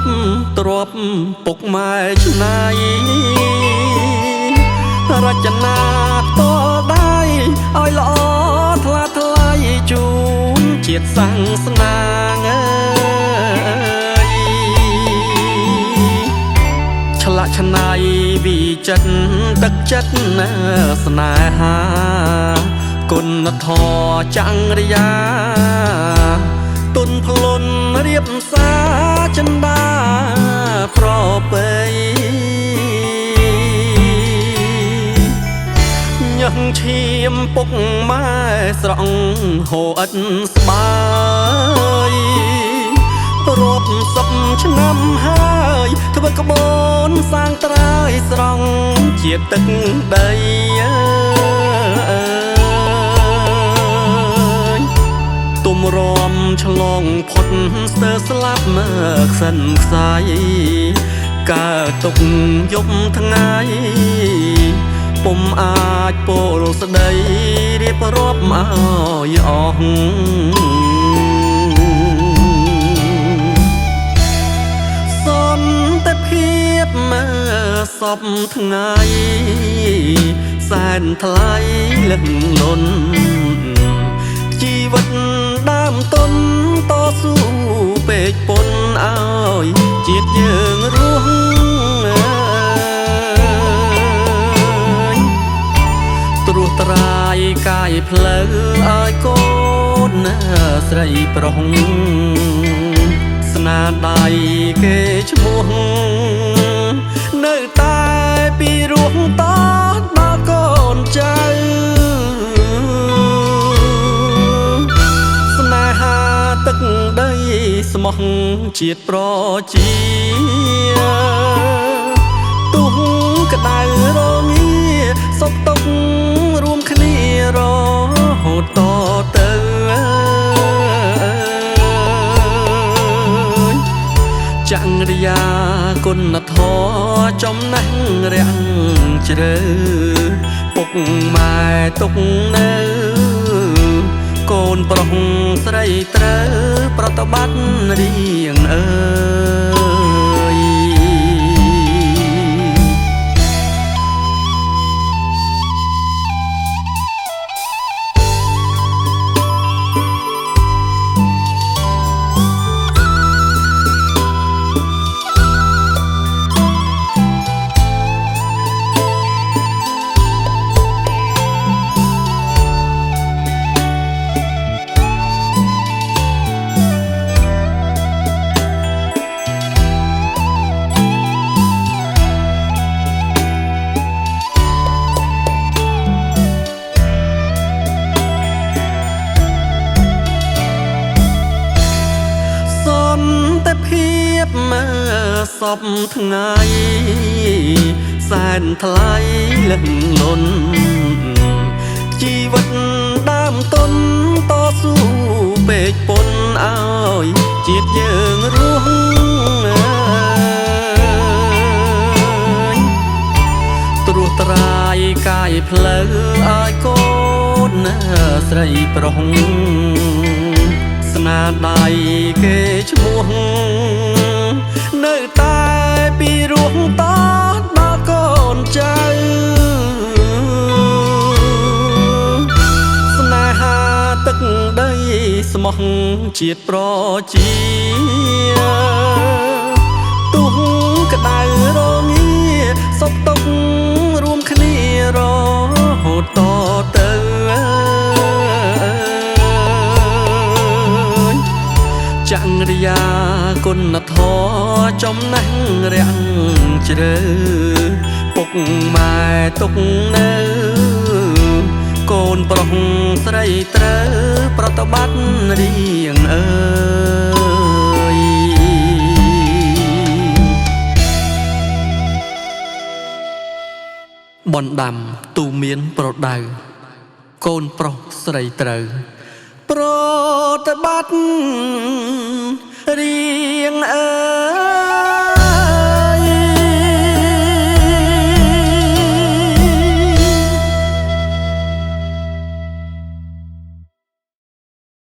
ប់ទ្របពុកម៉ែឆ្នៃរចនាផ្ទាល់ដៃឲ្យល្អថ្លាថ្លៃជូនជាតិសាសនាងើយឆ្លាក់ឆ្នៃវិចិត្រទឹកចិត្តស្នេហាគុណធម៌ចង្រិយាទុនភ្លុនរៀបសាចិន្តាប្រពៃញឹងឈាមពុកម៉ែស្រង់ហូឥតស្បាយរាប់សិបឆ្នាំហើយធ្វើក្បូនសាងត្រើយស្រង់ជាតិទឹកដីទុំរំឆ្លងផុតស្ទើស្លាប់មើខ្សិនខ្សែកើតទុកយប់ថ្ងៃពុំអាចពោលស្ដីរៀបរាប់ឲ្យអស់សន្តិភាពមើសពថ្ងៃសែនថ្លៃលឹងលន់ជីវិតដើមទុនតស៊ូពេកពុនឲ្យជាតិយើងរស់ត្រួសត្រាយកាយផ្លូវឲ្យកូនស្រីប្រុសស្នាដៃគេឈ្មោះនៅតែពីរោះតដល់កូនចៅស្នេហាទឹកដីស្មោះជាតិប្រជាទុះក្តៅរងាសុខទុក្ខរួមគ្នារហូតតទៅចង្រិយាគុណធម៌ចំណេះរាំងជ្រៅពុកម៉ែទុកនៅកូនប្រុសស្រីត្រូវប្រតិបត្តិរៀងអើយសពថ្ងៃសែនថ្លៃលឹងលន់ជីវិតដើមទុនតស៊ូពេកពុនឲ្យជាតិយើងរស់ត្រួសត្រាយកាយផ្លូវឲ្យកូនស្រីប្រុសស្នាដៃគេឈ្មោះនៅតែពីរោះតដល់កូនចៅស្នេហាទឹកដីស្មោះជាតិប្រជាទុះក្តៅរងាសុខទុក្ខរួមគ្នារហូតតទៅចង្រិយាគុណធម៌ចំណេះរាំងជ្រៅពុកម៉ែទុកនៅកូនប្រុសស្រីត្រូវប្រតិបត្តិរៀងអើយបណ្ដាំទូមានប្រដៅកូនប្រុសស្រីត្រូវប្រតិបត្តិរៀងអើ